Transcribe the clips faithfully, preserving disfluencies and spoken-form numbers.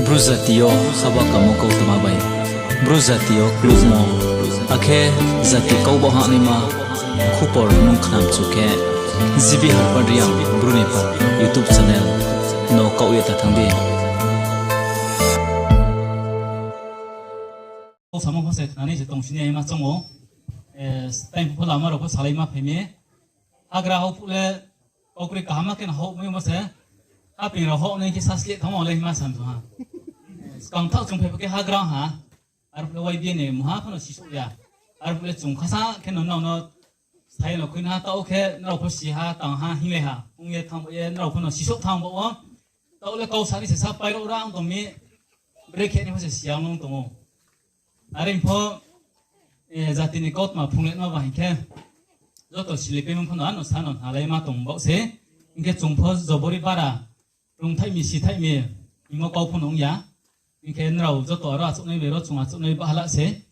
Bru jati yo haba kamo kautma bai, Bru jati yo klukmo, akhe jati kau ba hahnaima khupor nung khnamchu khe, G B Harpad Reang Bru ni pha YouTube channel no kaoh ye ta thanng di. Kau samo pho se khnanai se tongsi nai ma chong ou. Tei pho lama rao pho salai ma phai mi. Hagra hao phuh le, kau kroi kaham khe no hao mai mo se. Haping rao hao nai khe sasleh thanngmo le hima sam tong ha. Skang thaoh chung phai pho khe hagra ha. Arphuh le Y B A ni mungha pho no sisouh ya. Arphuh le chung khasa khe no nrao no sai no khui na ha, taoh khe nrao pho si ha, tang ha, hinglai ha ong ye thanng ba ye nrao pho no sisouh thanng ba wo. Taoh le kau sa ni se sa pai rao ra ong tong mi, brekhe ni pho se si ya ong tong ou. Are pho, jati ni kautma phrung le no ba hing khe, joto silipaimo pho no ano sa no hnalai ma tong baoh se. Hing khe chung pho jobori bara, rungthaih mi, sithaih mi, hingmo kau pho no ong ya. Hing khe nrao joto aro achouhnai bai ro chung achouhnai bahala se.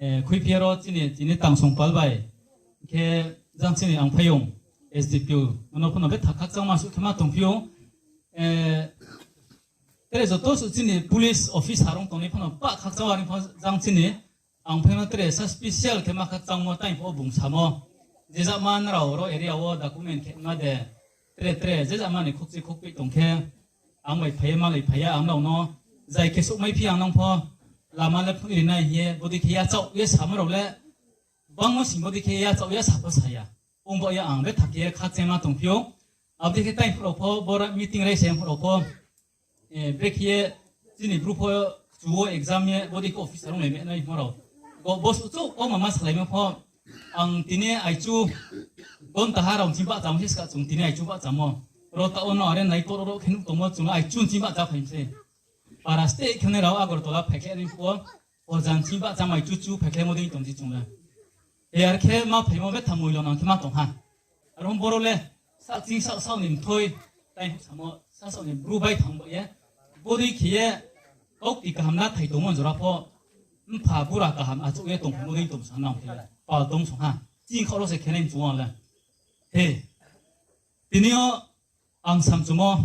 Khuiphi ya ro chini, chini tangsong pal bai. Hing khe jang chini angphaiyong, S D P O, mano pho no betha khakchangma suh khe ma tongphi ou. Tre joto suh chini police officer rong tongnai pho no pah khakchang, are pho jang chini angphaiyong no tre sa special khe ma khakchangmo tei pho bung samo. Je jama nrao ro area wo document khe ma de, tre tre je jama ni khokchi khokpeh tong khe, ang bai phai ye malai phai ya, ang nrao no zai khe souhmaiphi ang nang pho lama le phnuh ri nai hing ye bodei khe yachaoh ye samo rao le, bangmo sing bodei khe yachaoh ya sa pho sa ya. Ong baoh ye ang betha khe khakchangma tongphi ou. Abo dei khe tei phuh rao pho bora meeting rai se phuh rao pho, brekhe ye chini Bru pho kchu wo exam ye bodei khe officer ong lai mai nai himo rao. Bo suh chouh kauma ma salaimo pho, ang tini aichu gonta ha rao chini bahchamo se ska chung tini aichu bahchamo. Ro taoh wo no are nai koro ro khe nuh tongmo chung le aichu chini bahcha phai mi se. Para steh khe nai rao Agartala phaikhlai nai phuh wo, ojan chini bahchamo aichu chu phaikhlaimo dei tong si chung le. He are khe ma phaimo betha moilo nang khe ma tong ha. Aro boro le sahching sahsao ni mthoi, tei samo sahsao ni Bru bai thanng ba ye, bodei khe ye, kaukti kaham na thai tongmo jora pho, mpha bura kaham achouh ye tongphaimo dei tong sa nang khe le pal tong song ha. Chini khaoh ro se khe nai chung le. He, tini yo ang samchumo,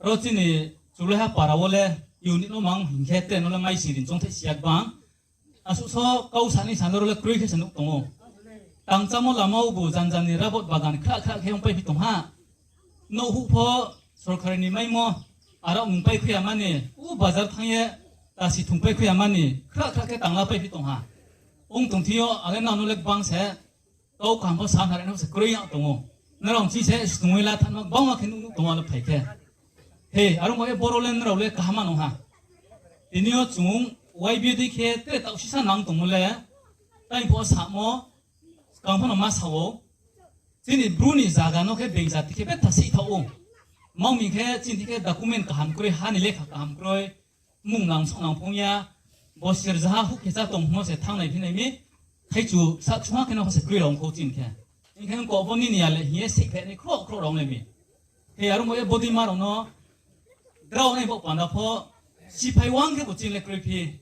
ro chini Chulaiha para wo le unit no mang hing khe tre no le maising rin choungthai si ya gbang. Asuh so kau sa ni sa no ro le kroi khe se nuh tong ou. Tangchámo lama wo bu janjan ni rabot bagan khrah khrah khe ongpaiphi tong ha. Nouhhuh pho sorkari ni maimo, arao mung paikhui ya mani, u bazar thanng ye tasi thung paikhui ya mani, khrah khrah khe tangla paiphi tong ha. Ong tong thing yo ale nang no le gbang se, kau kaham pho sa nai no se kroi ya tong ou. Nrao chini se snungwi la thanngma gbangma khe nuh nuh tong ou le phai khe. He, aro mo ye boro le nrao le kaham no ha. Tini yo chung Y B A dei khe tre taoh sisa nang tongmo le, tei pho samo, skang pho no ma sa ou. Chini Bru ni zaga no khe being jati khe betha sih thaoh ou. Mang mi khe chini khe document kaham kroi, ha ni lekha kaham kroi, mung nang song nang phung ya, bo sir jaha huh khe chá tong hmo se thanngnai phinai mi, thaichu sah chungha khe no se kroi rao ong kho chini khe. Hing khe ong kho bo nini ya le hing ye sih phe ni khroh khroh rao ong le mi. He aro mo ye bodei ma rao no drao nai bo panda pho, siphai wang khe bo chini le kroi phi.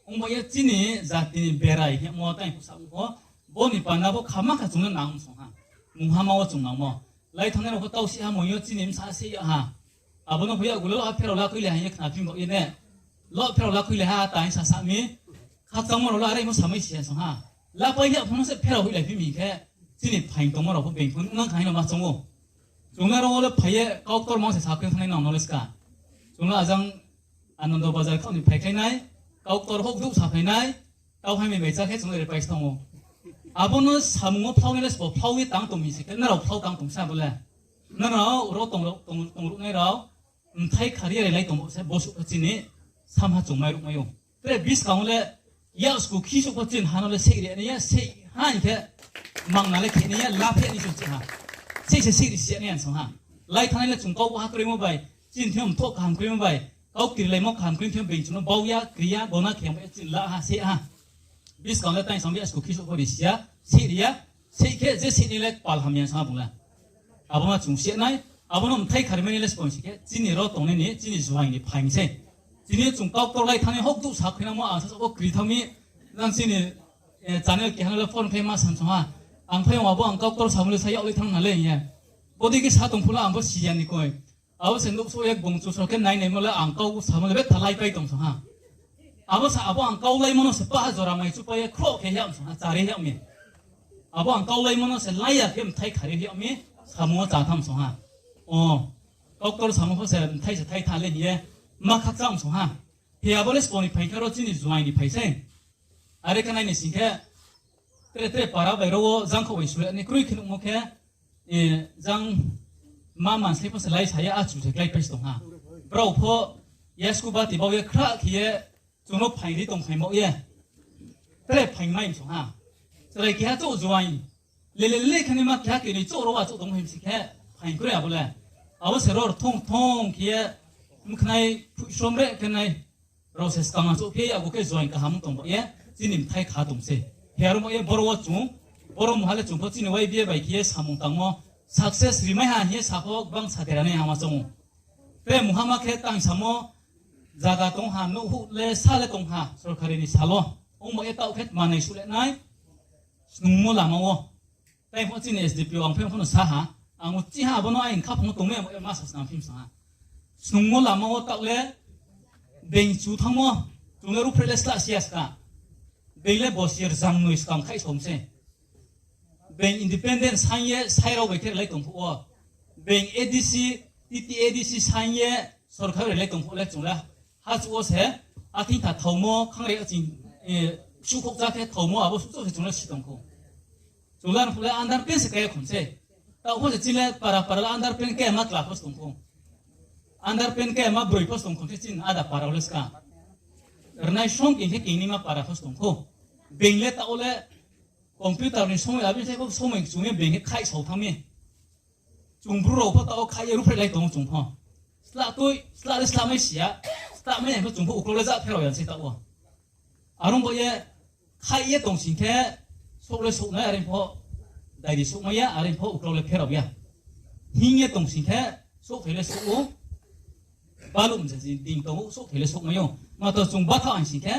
Ong bo ye chini jati ni berai hingmo tei pho sa ong pho, bo ni panda pho khama kha chung le nang song ha. Mungha ma wo chung nangmo. Lai thanngnai rao pho tau sih ha mo yo chini bsa sih ya ha. Abo no pho yakgu le lo ha pherao la khui le ha hing ye khna phi bo ye ne. Lo pherao la khui le ha ta hing sa sa mi. Khakchangmo rao le are mo samai si ya song ha. Lapai ya pho no se pherao hoihlai phi mi khe. Chini phaing tongmo rao pho being pho nuh nang kha hing no ma choung ou. Chung le aro wo le phai ye kauktor mang se sa khe thanngnai nang no le ska. Chung le ajang Anando Bazar khaoh ni phaikhlai nai, kauktor houh douh saphai nai, tau hai mai bai chá khe chung le repai se thanng ou. Abo no samung wo phlao nai le sbo phlao ye tang tong mi se khe, nrao phlao tang tong sa bo le. Nrao ro tong, tong, tongruhnai rao, mthai khari ye rilai tong bo se, bo suh pho chini, samha chung mairuhmai ou. Tre buskang wo le, yak sku khisuh pho chini ha no le seih ri nai ya, seih ha hing khe, mangna le khe nai ya, la phe ni chung chih ha. Seih se seih ri si ya nai ya song ha. Lai thanngnai le chung kau bo ha kroimo bai, chini thing yo mthoh kaham kroimo bai, kau kirilaimo kaham kroimo thing yo being chung no bau ya, kri ya, gona khe ya, chini la ha, seih ha. Buskang le tang sam ya, sku khisuh pho ri si ya, seih ri ya, seih khe je seih ni le pal ham ya song ha bung le. Abo ma chung si ya nai, abo no mthai khari mai ni le sbo si khe, chini ro tongnai ni, chini juaing ni phaing se. Chini chung kauktor lai thanngnai houh douh sa khuinangmo ang sasaoh pho kri thanng mi, nang chini channel keha no le phone khe ma sam song ha. Ang phai abo ang kauktor samo le sa yag lai thanng na le hing ye. Bodei khe sa tong phuh la ang pho si ya ni koi. Abo se nuhsouh ye bung chusro khe nainaimo le ang kau samo le betha laipai tong song ha. Abo sa abo ang kau laimo no se paha jora mai chupai ye khroh khe yag song ha, chari yag mi. Abo ang kau laimo no se lai ya khe mthai khari yag mi, samung wo chá tham song ha. O, doctor samung pho se mthai se thai tha le hing ye, ma khakchang song ha. Hi abo le sbo ni phai khe ro chini juaing ni phai sei. Are khe nai ni sing khe, tre tre para bai ro wo jangkhaoh bai sule ni kroi khe nuhmo khe, jang ma manslei pho se lai sa ye achu se kláipai se tong ha. Brao pho yasku bati bau ye khrah khe ye chung no phaing ri tong phaing baoh ye. Tre phaing mai song ha. Chrai keha chouh juaing. Lele lele khe naima keha kenoi chouh ro achouh tong phaing si khe phaing kroi abo le. Abo se ro thong thong khe ye mkhnai phuihsrom re khe nai. Rao se skang achouh phi ye yago khe juaing kaham tong baoh ye, chini mthai kha tong se. Hi aro baoh ye boro wo chung, boro mungha le chung pho chini Y B A bai khe ye samung tangmo, success rimai ha hing ye sa pho gbang sa dera nai ha ma chong ou. Tre mungha ma khe tang samo, zaga tong ha, nouhhuh le sa le tong ha, sorkari ni sal wo. Ong baoh ye taoh khe manai suh le nai, snungmo lama wo. Tai pho chini S D P O ang phe pho no sa ha, ang uchih ha abo no aini khaphang wo tongmai abo ma sa snam phim sa ha. Snungmo lama wo taoh le, being chu thanngmo, chung le ruhphreh le slah si ya ska. Being le bosi rzangnoi skang khaih som se. Being independent saing ye sai rao bai khe rilai tong phuh wo. Being A D C, T T A D C saing ye sorkar rilai tong phuh le chung le, ha chuh wo se, athing tha thaomo, khangrei aching, suhkhouh chá khe thaomo, abo suh chouh se chung le si tong khou. Chung le arphuh le underpant se kái khom se. Taoh pho se chini le para para le underpant kái ma kla pho se tong khou. Underpant kái ma broi pho se tong khom se chini ada para wo le ska. Rnai song king khe king ni ma para pho se tong khou. Being le taoh wo le computer ni somoi abi se pho somoi chung ye being khe khaih sao thanng mi. Chung Bru rao pho taoh wo khaih ye ruhphreh lai tong ou chung pho. Slah tui, slah le slah mai si ya, slah mai ya pho chung pho uklau le ja pherao ya se taoh wo. Are ong baoh ye, khaih ye tong sing khe, souh le souh nai, are pho, dairi souh mai ya, are pho uklau le pherao ya. Hing ye tong sing khe, souhthai le souh ou, baluh mse ding tong ou, souhthai le souh mai ou. Mato chung bathaoh ang sing khe,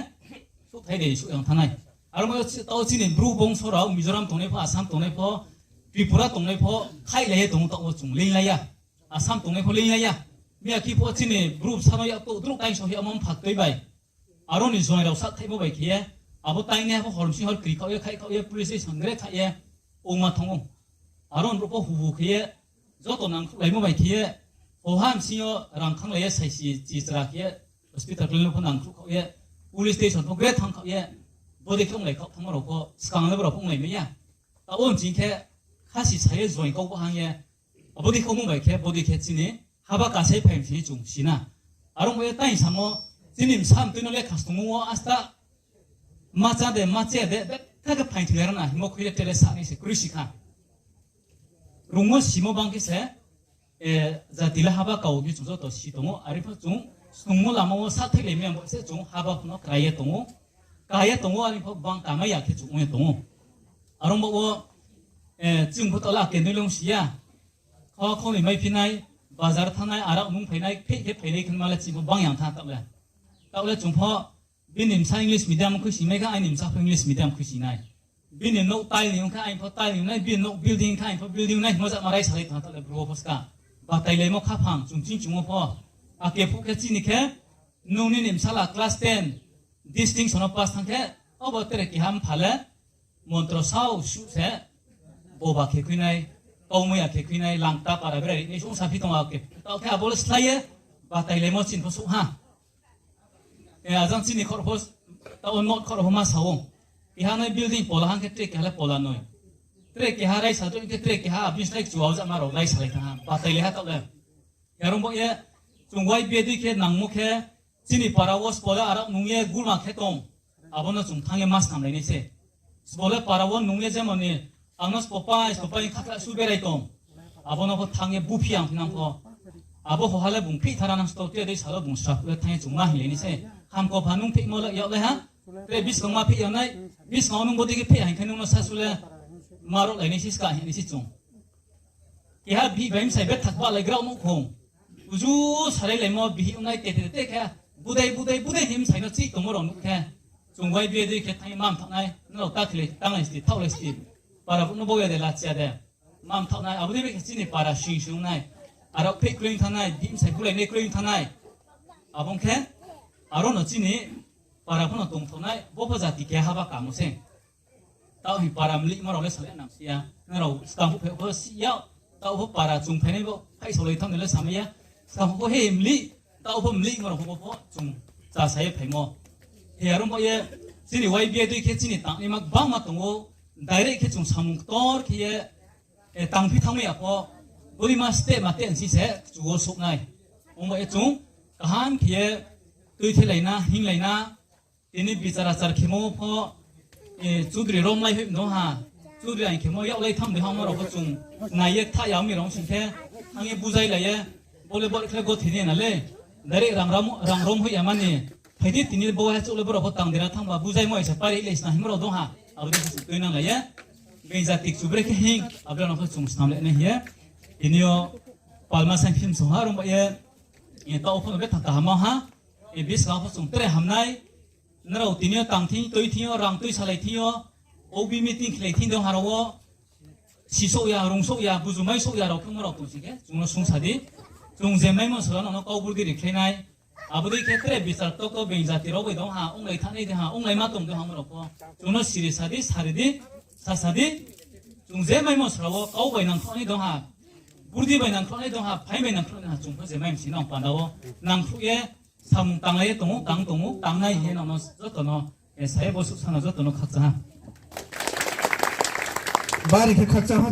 souhthai dairi souh yang thanng nai. Aro mo taoh chini Bru bongso rao, Mizoram tongnai pho, Assam tongnai pho, Tripura tongnai pho, khaihlai ye tong ou, taoh wo chung leinglai ya. Assam tongnai pho leinglai ya. Miya khe pho chini Bru bsa no yak to drouh taingso hiyamo mpha tui bai. Aro ni juaing rao sahthaihmo bai khe ye, abo taingnai pho hor bsing hor kri khaoh ye, khaih khaoh ye, police station gre khaih ye, ongma thanng ou. Aro ni brouh pho hubu khe ye, joto nangkhruhlaimo bai khe ye, hoha bsing yo rang khanglai ye, saisi chichra khe ye, hospital kláimo pho nangkhruh khaoh ye, police station pho gre thanng khaoh ye, bodei khe onglai khaoh thanngmo rao pho, skang le brao pho onglai mai ya. Taoh wo nching khe, khasi sa ye juaing kau bahang ye, abo dei khe ongmo bai khe, bodei khe chini haba kasai phai msing ye chung si na. Are ong baoh ye tai samo, chini bsa mtui no lekha stungmo wo asta, ma chá de, ma chá de, betha khe phaing thoi ya rana, hingmo khui le tre le sa nai se kroi si kha. Rungmo simo bang khe se, jati le haba kau hing chung joto si tong ou, are pho chung snungmo lama wo sahthaih lai mi ya bo se chung haba pho no krai ye tong ou. Krai ye tong ou, are pho bang kamai ya khe chung ong ye tong ou. Are ong baoh wo, chung pho taoh le akhe noi long si ya. Kha khonoi maiphi nai, bazar thanng nai, arao nung phai nai, pheh khe phai nai khe ma le chini pho bang yang tha taoh le. Taoh le chung pho, bini bsa English medium khui si mai kha, aini bsa pho English medium khui si nai. Bini nouh tile ni ong khe, aini pho tile ni ong nai, bini nouh building khe, aini pho building nai, hingmo jama rai salai tong ha taoh le Bru wo pho ska. Batailaimo khaphang, chung ching chung wo pho. Akhe phuh khe chini khe, nung nini bsala class ten, distinction no pass thanng khe, obo tre keha mpha le, montro sao suh se, boba khe khui nai, kaumui ya khe khui nai, langta para berai ri nai, sung saphi tong akhe. Taoh khe abo le slái ye, batailaimo chini pho souh ha. Ajang chini khor pho, taoh wo not khor pho ma sa ou. Keha nai building pola hang khe tre keha le pola noi. Tre keha raisa toi khe tre keha abini slái kchu aojama rao raisalai thanng ha, batailai ha taoh le. Yarung baoh ye, chung Y B A dei khe nangmo khe, chini para wo sbo le arao nung ye gulma khe tong, abo no chung thanng ye ma snamlai nai se. Sbo le para wo nung ye jemon ni, ang no sbo pai, sbo pai khakhla su berai tong. Abo no pho thanng ye buphi ang phinang pho. Abo hoha le bung phih thara nang sto, tre dei salo bung sraphuh le thanng ye chung ma hinglai nai se. Hamkho pha nung phihmo le yak le ha. Tre buskang ma phih yang nai, buskang wo nung bodei khe phih hing khe nung no sasu le ma rohlai nai se ska hing nai se chung. Keha bihih bai bsai bethak bahlai grao nuh khong. Uju salailaimo bihih ongnai te te te khe, budei, budei, budei hing bsai no chih tongmo rao nuh khe. Chung Y B A dei khe thanng ye ma mthaoh nai, nrao ta khe le tanglai sti, thaohlai sti. Para brouh no bau ya de, lachi ya de. Ma mthaoh nai, abo dei bai khe chini para sing sing nai. Arao pheh kroi thanngnai, bihmsai bulai nai kroi thanngnai. Abo ong khe, aro no chini para pho no tongthao nai, bo pho jati keha ba kamo se. Taoh hing para mlihmo rao le salai nang si ya. Nrao skang phuh phai pho si ya, taoh pho para chung phainai bo phaihsaolai thanng ni le samai ya. Skang phuh pho he mlih, taoh pho mlihmo rao pho bo pho chung chá sa ye phaimo. He aro ba ye, chini Y B A dei khe chini tangnaima gbangma tong ou, direct khe chung samung ktor khe ye, tangphi thanngmai ya pho, bodei ma step ma te nsi se kchu wo souh nai. Ong ba ye chung kaham khe ye tuithelai na, hinglai na, tini bichar achar khemo pho, chudri romlai hoih dong ha, chudri aing khemo yaklai tham dei ha, amo rao pho chung nai ye kthah ya mi rao sing khe, ang ye buzailai ye, bo le bo khle gothi ni na le, direct rang rom hoih ya mani, phai di tini bo ha chouh le brao pho tang dei na thanng ba buzaimo aisa pari le sna himo rao dong ha, abo dei khe chung tuinanglai ye. Being jati kchu bre khe hing, abo rao no pho chung snam le nai hing ye. Tini yo palma saing phim song ha rung ba ye, taoh pho no betha kaham ha, buskang pho chung tre hamnai, nrao tini yo tang thing, tui thing yo, rang tuisalai thing yo, O B meeting khlai thing dong ha rao wo, sisouh ya, rungsouh ya, bujumai souh ya rao khe mo rao tong sing khe, chung no sung sa di. Chung je maimo sala no no kau burdi ri khlai nai. Abo dei khe tre bichar ktokto being jati rao bai dong ha, onglai thanai dei ha, onglai ma tong dei ha mo rao pho. Chung no siri sa di, sari di, sa sa di. Chung je maimo sala wo kau bai nangkhruh nai dong ha, burdi bai nangkhruh nai dong ha, phai bai nangkhruh nai ha, chung pho je maimo si nang panda wo nangkhruh ye samung tanglai ye tong ou, tang tong ou, tangnai hing ye nang no joto no, sa ye bo suhsa no joto no khakchang ha. Bari khe khakchang ha